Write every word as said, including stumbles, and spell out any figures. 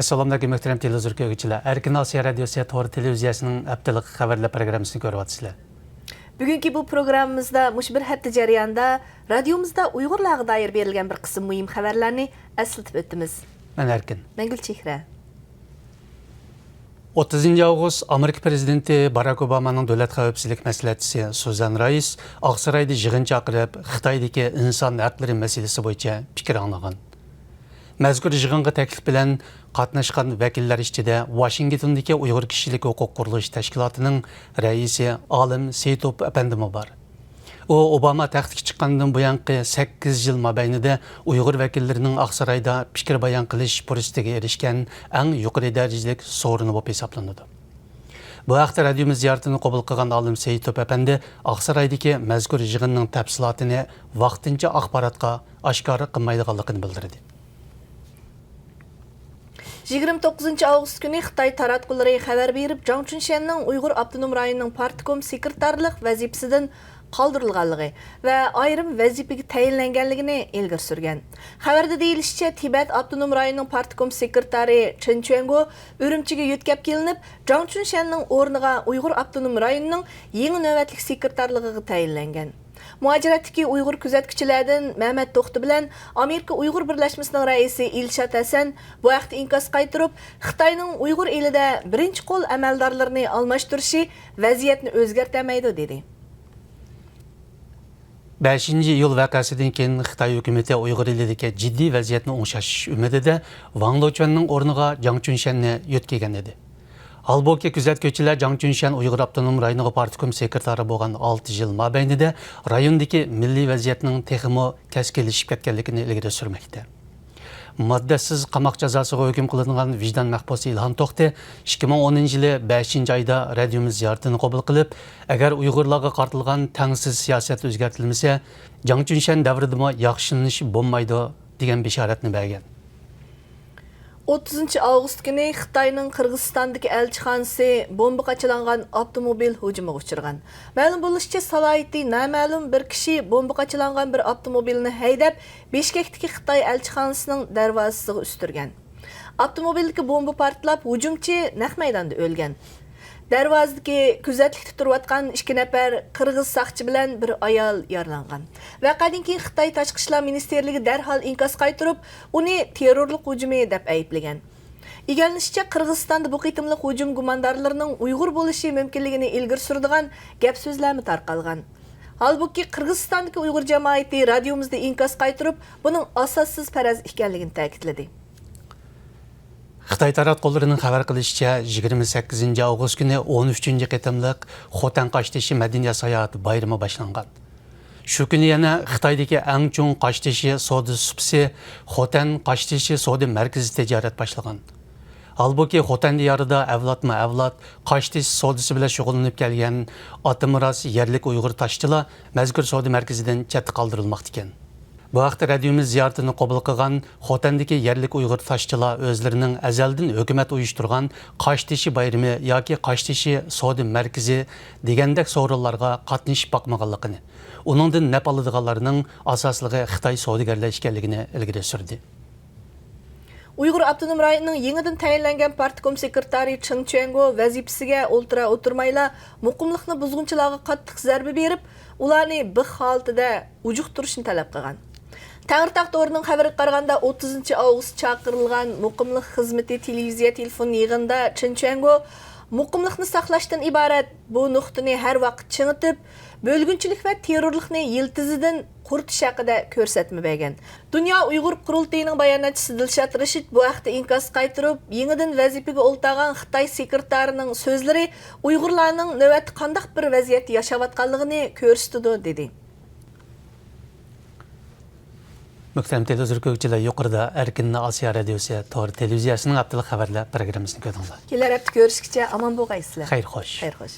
ئەسسالامۇئەلەيكۇم، مۆھتەرەم تېلېۋىزور كۆرگۈچىلەر. ئەركىن ئاسىيا رادىيوسى تور تېلېۋىزىيەسىنىڭ ھەپتىلىك خەۋەرلەر پروگراممىسىنى كۆرۈۋاتىسىلەر. بۈگۈنكى بۇ پروگراممىمىزدا مۇشۇ بىر ھەپتە جەريانىدا رادىيومىزدا ئۇيغۇرلارغا دائىر بېرىلگەن بىر قىسىم مۇھىم خەۋەرلەرنى ئەسلىتىپ ئۆتىمىز. مەن ئەركىن. مەن گۈلچېھرە. ئوتتۇزىنچى ئاۋغۇست ئامېرىكا پرېزىدېنتى باراك ئوبامانىڭ دۆلەت خەۋپسىزلىك مەسلىھەتچىسى سۇزان رايس ئاقسارايدا يىغىن چاقىرىپ، خىتايدىكى ئىنسان ھەقلىرى مەسىلىسى بويىچە پىكىر ئاڭلىغان. مەزكۇر يىغىنغا تەكلىپ بىلەن قاتناشقان ۋەكىللەر ئىچىدە ۋاشىنگتوندىكى ئۇيغۇر كىشىلىك ھوقۇق قۇرۇلۇش تەشكىلاتىنىڭ رەئىسى ئالىم سېيىتوف ئەپەندىمۇ بار. ئۇ ئوباما تەختكە چىققاندىن بۇيانقى سەككىز يىل مابەينىدە ئۇيغۇر ۋەكىللىرىنىڭ ئاقسارايدا پىكىر بايان قىلىش پۇرسىتىگە ئېرىشكەن ئەڭ يۇقىرى دەرىجىلىك سورۇنى بولۇپ ھېسابلىنىدۇ. بۇ ھەقتە رادىيومىز زىيارىتىنى قوبۇل قىلغان ئالىم سېيىتوف ئەپەندى ئاقسارايدىكى مەزكۇر يىغىننىڭ تەپسىلاتىنى ۋاقتىنچە ئاخباراتقا ئاشكارا قىلمايدىغانلىقىنى بىلدۈردى. يىگىرمە توققۇزىنچى ئاۋغۇست كۈنى خىتاي تاراتقۇلىرى خەۋەر بېرىپ، جاڭ چۈنشەننىڭ ئۇيغۇر ئاپتونوم رايونىنىڭ پارتكوم سېكرېتارلىق ۋەزىپىسىدىن قالدۇرۇلغانلىقى ۋە ئايرىم ۋەزىپىگە تەيىنلەنگەنلىكىنى ئىلگىرى سۈرگەن. خەۋەردە دېيىلىشىچە، تىبەت ئاپتونوم رايونىنىڭ پارتكوم سېكرېتارى چېن چۈەنگو ئۈرۈمچىگە يۆتكەپ كېلىنىپ، جاڭ چۈنشەننىڭ ئورنىغا ئۇيغۇر ئاپتونوم رايونىنىڭ يېڭى نۆۋەتلىك سېكرېتارلىقىغا تەيىنلەنگەن. مۇھاجىرەتتىكى ئۇيغۇر كۆزەتكۈچىلەردىن مەمەت توختى بىلەن ئامېرىكا ئۇيغۇر بىرلەشمىسىنىڭ رەئىسى ئىلشات ھەسەن بۇ ھەقتە ئىنكاس قايتۇرۇپ، خىتاينىڭ ئۇيغۇر ئېلىدە بىرىنچى قول ئەمەلدارلىرىنى ئالماشتۇرۇشى ۋەزىيەتنى ئۆزگەرتەلمەيدۇ، دېدى. بەشىنچى ئىيۇل ۋەقەسىدىن كېيىن خىتاي ھۆكۈمىتى ئۇيغۇر ئېلىدىكى جىددىي ۋەزىيەتنى ئوڭشاش ئۈمىدىدە ۋاڭ لېچۈەننىڭ ئورنىغا جاڭ چۈنشەننى يۆتكىگەن ئىدى. ھالبۇكى، كۆزەتكۈچىلەر جاڭ چۈنشەن ئۇيغۇر ئاپتونوم رايونىغا پارتكوم سېكرېتارى بولغان ئالتە يىل مابەينىدە رايوندىكى مىللىي ۋەزىيەتنىڭ تېخىمۇ كەسكىنلىشىپ كەتكەنلىكىنى ئىلگىرى سۈرمەكتە. مۇددەتسىز قاماق جازاسىغا ھۆكۈم قىلىنغان ۋىجدان مەھبۇسى ئىلھام توختى ئىككى مىڭ ئونىنچى يىلى بەشىنچى ئايدا رادىيومىز زىيارىتىنى قوبۇل قىلىپ، ئەگەر ئۇيغۇرلارغا قارىتىلغان تەڭسىز سىياسەت ئۆزگەرتىلمىسە، جاڭ چۈنشەن دەۋرىدىمۇ ياخشىلىنىش بولمايدۇ، دېگەن بېشارەتنى بەرگەن. ئوتتۇزىنچى ئاۋغۇست كۈنى خىتاينىڭ قىرغىزىستاندىكى ئەلچىخانىسى بومبا قاچىلانغان ئاپتوموبىل ھۇجۇمىغا ئۇچرىغان. مەلۇم بولۇشىچە، سالاھىيىتى نامەلۇم بىر كىشى بومبا قاچىلانغان بىر ئاپتوموبىلنى ھەيدەپ، بىشكەكتىكى خىتاي ئەلچىخانىسىنىڭ دەرۋازىسىغا ئۈستۈرگەن. ئاپتوموبىلدىكى بومبا پارتلاپ، ھۇجۇمچى نەق مەيداندا ئۆلگەن. دەرۋازىدىكى كۆزەتلىكتە تۇرۇۋاتقان ئىككى نەپەر قىرغىز ساقچى بىلەن بىر ئايال يارىلانغان. ۋەقەدىن كېيىن خىتاي تاشقى ئىشلار مىنىستىرلىكى دەرھال ئىنكاس قايتۇرۇپ، ئۇنى تېررورلۇق ھۇجۇمى دەپ ئەيىبلىگەن. ئىگىلىنىشىچە، قىرغىزىستاندا بۇ قېتىملىق ھۇجۇم گۇماندارلىرىنىڭ ئۇيغۇر بولۇشى مۇمكىنلىكىنى ئىلگىرى سۈرىدىغان گەپ-سۆزلەرمۇ تارقالغان. ھالبۇكى، قىرغىزىستاندىكى ئۇيغۇر جامائىتى رادىيومىزدا ئىنكاس قايتۇرۇپ، بۇنىڭ ئاساسسىز پەرەز ئىكەنلىكىنى تەكىتلىدى. خىتاي تاراتقۇلىرىنىڭ خەۋەر قىلىشىچە، يىگىرمە سەككىزىنچى ئاۋغۇست كۈنى ئون ئۈچىنچى قېتىملىق خوتەن قاشتېشى مەدەنىيەت ساياھەت بايرىمى باشلانغان. شۇ كۈنى يەنە خىتايدىكى ئەڭ چوڭ قاشتېشى سودا سۇپىسى خوتەن قاشتېشى سودا مەركىزى تىجارەت باشلىغان. ھالبۇكى، خوتەن دىيارىدا ئەۋلادمۇ ئەۋلاد قاشتېشى سودىسى بىلەن شۇغۇللىنىپ كەلگەن ئاتىمىراس يەرلىك ئۇيغۇر تاشچىلار مەزكۇر سودا مەركىزىدىن چەتتە قالدۇرۇلماقتا ئىكەن. بۇ ھەقتە رادىيومىز زىيارىتىنى قوبۇل قىلغان خوتەندىكى يەرلىك ئۇيغۇر تاشچىلار ئۆزلىرىنىڭ ئەزەلدىن ھۆكۈمەت ئۇيۇشتۇرغان قاشتېشى بايرىمى ياكى قاشتېشى سودا مەركىزى دېگەندەك سورۇنلارغا قاتنىشىپ باقمىغانلىقىنى، ئۇنىڭدىن نەپ ئالىدىغانلارنىڭ ئاساسلىقى خىتاي سودىگەرلەر ئىكەنلىكىنى ئىلگىرى سۈردى. ئۇيغۇر ئاپتونوم رايونىنىڭ يېڭىدىن تەيىنلەنگەن پارتكوم سېكرېتارى چېن چۈەنگو ۋەزىپىسىگە ئولتۇرا ئولتۇرمايلا، مۇقىملىقنى بۇزغۇنچىلارغا قاتتىق زەربە بېرىپ، ئۇلارنى بىخ ھالىتىدە ئۇجۇقتۇرۇشنى تەلەپ قىلغان. تەڭرىتاغ تورىنىڭ خەۋىرىگە قارىغاندا، ئوتتۇزىنچى ئاۋغۇست چاقىرىلغان مۇقىملىق خىزمىتى تېلېۋىزىيە تېلېفون يىغىنىدا چېن چۈەنگو مۇقىملىقنى ساقلاشتىن ئىبارەت بۇ نۇقتىنى ھەر ۋاقىت چىڭىتىپ، بۆلگۈنچىلىك ۋە تېررورلۇقنى يىلتىزىدىن قۇرۇتۇش ھەققىدە كۆرسەتمە بەرگەن. دۇنيا ئۇيغۇر قۇرۇلتىيىنىڭ باياناتچىسى دىلشات رىشىت بۇ ھەقتە ئىنكاس قايتۇرۇپ، يېڭىدىن ۋەزىپىگە ئولتۇرغان خىتاي سېكرېتارىنىڭ سۆزلىرى ئۇيغۇرلارنىڭ نۆۋەتتە قانداق بىر ۋەزىيەتتە ياشاۋاتقانلىقىنى كۆرسىتىدۇ، دېدى. مۆھتەرەم تېلېۋىزور كۆرگۈچىلەر، يۇقىرىدا ئەركىن ئاسىيا رادىيوسى تور تېلېۋىزىيەسىنىڭ ھەپتىلىك خەۋەرلەر پروگراممىسىنى كۆردۈڭلار. كېلەر ھەپتە كۆرۈشكىچە ئامان بولغايسىلەر. خەير خوش. خەير خوش.